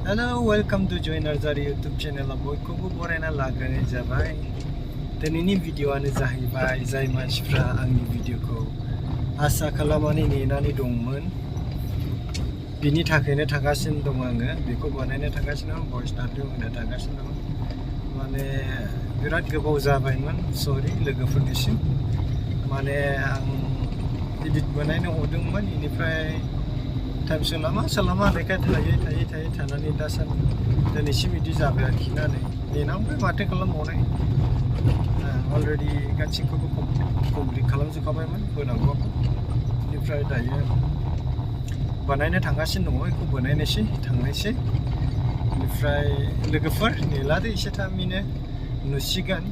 Hello, welcome to join our YouTube channel. Baokoubw बरायना लाग्रोनाय जाबाय. दिनैनि भिडिअ'आनो जाहैबाय जाय मानसिफ्रा आंनि भिडिअ'खौ आसा खालामनानै नेनानै दंमोन बिनि थाखायनो थागासिनो दं आङो बेखौ बानायनो थागासिनो दं भइस नाथुर होनो थागासिनो दं माने बिराद गोबाव जाबायमोन सरि लोगोफोरनिसिम माने आं एडिट बानायनो हरदोंमोन इनिफ्राय टाइम सोलामा लेखा थायै थानानै दासान्दि दिनैसिम बिदि जाबाय आरोखि ना नेनांबाय माथो खालामबावनाय अलरेडि गासैखौबो कमप्लिट खालामजोबखाबायमोन होनांगौ बेनिफ्राय दायो बानायनो थांगासिनो दङ बेखौ बानायनोसै थांनोसै बेनिफ्राय लोगोफोर नेलादो एसे थाबैनो नुसिगोन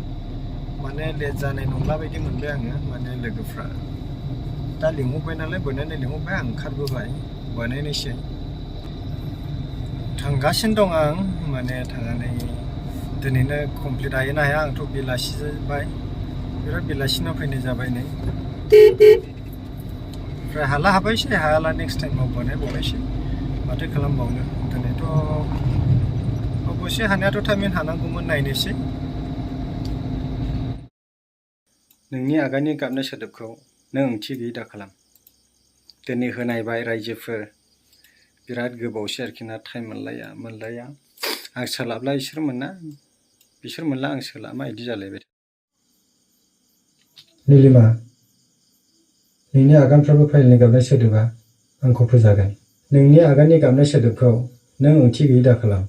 माने लेट जानाय नंला बायदि मोनबाय आङो माने लोगोफ्रा दा लिंहरबाय नालाय बानायनो लिंहरबाय आं ओंखारबोबाय बानायनोसै थांगासिनो दं आं माने थांनानै दिनैनो कमप्लिट हायो ना हाया आंथ' बेलासि जाबाय बिराद बेलासिनाव फैनाय जाबाय नै ओमफ्राय हाला हाबायसै हायाला नेक्स्ट टाइमाव बानायबावनोसै माथो खालामबावनो दिनैथ' अबयसे हानायाथ' टाइम हानांगौमोन नायनोसै नोंनि आगाननि गाबनाय सोदोबखौ नों ओंथि गैयै दाखालाम दिनै होनायबाय रायजोफोर बिराद गोबावसै आरोखि ना टाइम मोनलाया आं सोलाबला बिसोर मोनला आं सोलाबा बिदि जालायबाय नीलिमा नोंनि आगानफ्राबो फाइलनि गाबनाय सोदोबा आंखौ फोजागोन नोंनि आगाननि गाबनाय सोदोबखौ नों ओंथि गैयै दाखालाम